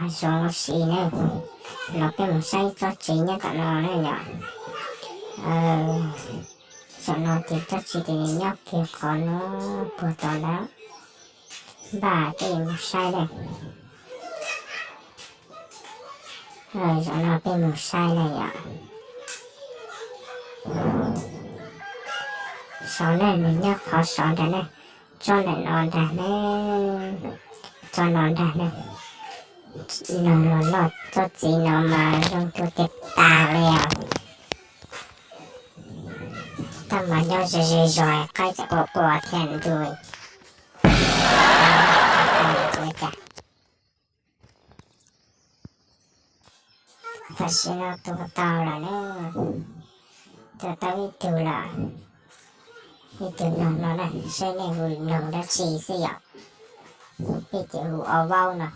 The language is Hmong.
Zoo siv ne, los peb mus saib tsob txiv nyob tom no ne yom. Saum no ces tsob txiv ces nws nyob kiag qhov no puag tod ntag. Npaj peb mus saib ne. Zaum no peb mus saib na yom. Saum ne, nws nyob qhov saum ntag ne, tsob ntawm no ntag ne, tsob no ntag ne. Noog los noj tsob txiv no mas zoo tuag tiag tag li os. Tab mas nyob ze ze zog qaib txawm quaj quaj thiab ntuj. Tam sim no tua tau lawm ne, tua tau ib tug lawm. Ib tug noog no na, saib nej hu noog dab tsi xwb yom. Peb ces hu ob vaub no.